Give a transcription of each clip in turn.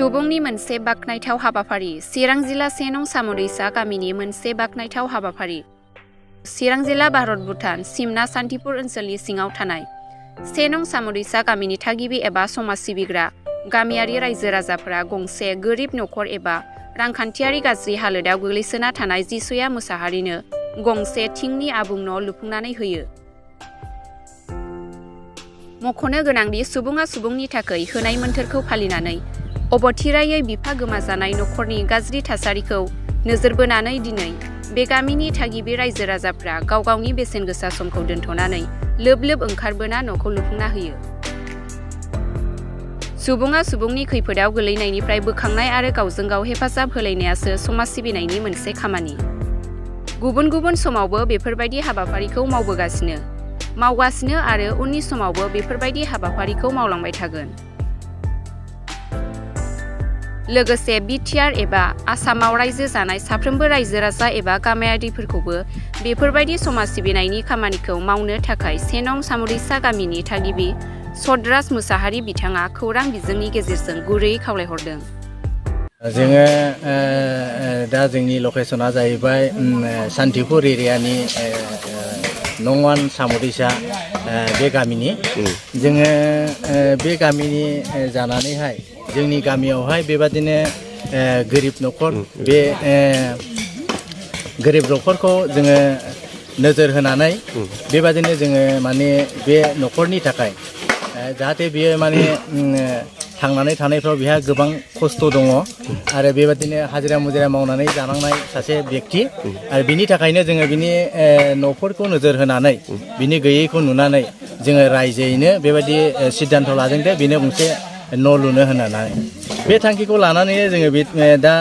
सुबुंनि मोनसे बाखनायथाव हाबाफारि चिरां जिल्ला 1 नं साम'दैसा गामिनि मोनसे बाखनायथाव हाबाफारि चिरां जिल्ला भारत भुटान सिमना सान्तिपुर ओनसोलनि सिङाव थानाय 1 नं साम'दैसा गामिनि थागिबि एबा समाज सिबिग्रा गामियारि रायजो राजाफोरा गंसे गोरिब नखर एबा रांखान्थियारि गाज्रि हालोदाव गोग्लैसोना थानाय जिसुया मोसाहारिनो गंसे थिंनि आबुं न' लुफुंनानै होयो। मख'नो गोनांदि सुबुङा सुबुंनि थाखाय होनाय मोन्थोरखौ फालिनानै अबथिरायै बिफा गोमाजानाय नखरनि गाज्रि थासारिखौ नोजोर बोनानै दिनै बे गामिनि थागिबि रायजो राजाफ्रा गाव गावनि बेसेन गोसा समखौ दोनथ'नानै लोब लोब ओंखारबोना न'खौ लुफुंना होयो। सुबुङा सुबुंनि खैफोदाव गोलैनायनिफ्राय बोखांनाय आरो गावजों गाव हेफाजाब होलायनायासो समाज सिबिनायनि मोनसे खामानि। गुबुन गुबुन समावबो बेफोरबायदि हाबाफारिखौ मावगासिनो आरो उननि समावबो बेफोरबायदि हाबाफारिखौ मावलांबाय थागोन। लोगोसे बिटिआर एबा आसामाव रायजो जानाय साफ्रोमबो रायजो राजा एबा गामियारिफोरखौबो बेफोरबायदि समाज सिबिनायनि खामानिखौ मावनो थाखाय 1 नं साम'दैसा गामिनि थागिबि सदराज मुसाहारि बिथाङा खौरां बिजोंनि गेजेरजों गुरैयै खावलायहरदों। जोङो दा जोंनि लकेसना जाहैबाय सान्तिपुर एरियानि नं 1 साम'दैसा बे गामिनि जोङो बे गामिनि जानानैहाय जोंनि गामियावहाय बेबादिनो गोरिब नखर बे गोरिब नखरखौ जोङो नोजोर होनानै बेबादिनो जोङो माने बे नखरनि थाखाय जाहाथे बियो माने थांनानै थानायफ्राव बिहा गोबां खस्थ' दङ आरो बेबादिनो हाजिरा मुजिरा मावनानै जानांनाय सासे व्यक्ति आरो बिनि थाखायनो जोङो बिनि न'फोरखौ नोजोर होनानै बिनि गैयैखौ नुनानै जोङो रायजोयैनो बेबायदि सिद्धान्त लादों दे बेनो गंसे न' लुनो होननानै बे थांखिखौ लानानै जोङो दा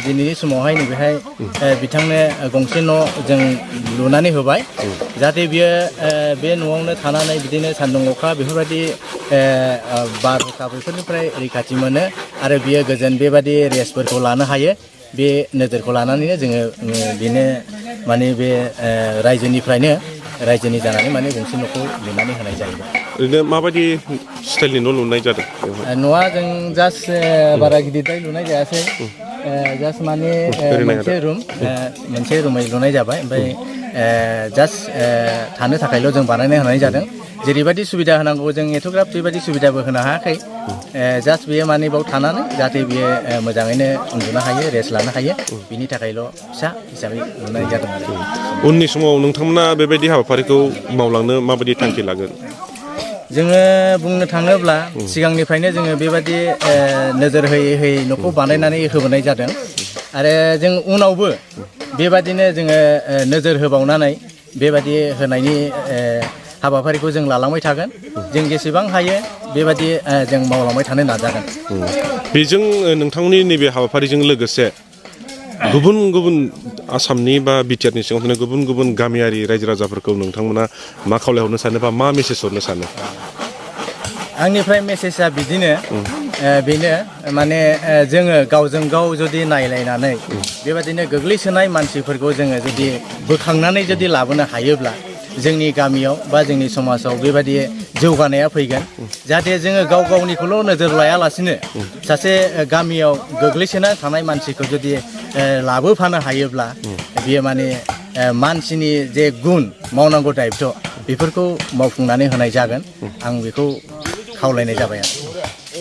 दिनैनि समावहाय नैबेहाय बिथांनो गंसे न' जों लुनानै होबाय जाहाथे बियो बे न'आवनो थानानै बिदिनो सान्दुं अखा बेफोरबायदि बारहुंखा बेफोरनिफ्राय रैखाथि मोनो आरो बियो गोजोन बेबादि रेस्टफोरखौ लानो हायो। बे नोजोरखौ लानानैनो जोङो बेनो माने बे रायजोनि जानानै माने गंसे न'खौ लुनानै होनाय जाहैबाय। ओरैनो माबायदि स्टाइलनि न' लुनाय जादों? न'आ जों जास्ट बारा गिदिरद्राय लुनाय जायासै जास्ट माने मोनसे रुमै लुनाय जाबाय ओमफ्राय जास्ट थानो थाखायल' जों बानायना होनाय जादों। जेरैबायदि सुबिदा होनांगौ जों एथ'ग्राब बेबायदि सुबिदाबो होनो हायाखै जास्ट बेयो माने बाव थानानै जाहाथे बियो मोजाङैनो उन्दुनो हायो रेस्ट लानो हायो बिनि थाखायल' फिसा हिसाबै लुनाय जादों आरो। उननि समाव नोंथांमोना बेबायदि हाबाफारिखौ मावलांनो माबायदि थांखि लागोन? जोङो बुंनो थाङोब्ला सिगांनिफ्रायनो जोङो बेबायदि नोजोर होयै न'खौ बानायनानै होबोनाय जादों आरो जों उनावबो बेबादिनो जोङो नोजोर होबावनानै बेबादि होनायनि हाबाफारिखौ जों लालांबाय थागोन। जों जेसेबां हायो बेबादि जों मावलांबाय थानो नाजागोन। बेजों नोंथांमोननि नैबे हाबाफारिजों लोगोसे गुबुन गुबुन आसामनि बा बिटिआरनि सिङाव थानाय गुबुन गुबुन गामियारि रायजो राजाफोरखौ नोंथांमोना मा खावलायहरनो सानो बा मा मेसेज हरनो सानो? आंनिफ्राय मेसेजआ बिदिनो बेनो माने जोङो गावजों गाव जुदि नायलायनानै बेबादिनो गोग्लैसोनाय मानसिफोरखौ जोङो जुदि बोखांनानै जुदि लाबोनो हायोब्ला जोंनि गामियाव बा जोंनि समाजाव बेबादि जौगानाया फैगोन। जाहाथे जोङो गाव गावनिखौल' नोजोर लायालासिनो सासे गामियाव गोग्लैसोना थानाय मानसिखौ जुदि लाबोफानो हायोब्ला बियो माने मानसिनि जे गुन मावनांगौ दायित्व बेफोरखौ मावफुंनानै होनाय जागोन। आं बेखौ खावलायनाय जाबाय आरो।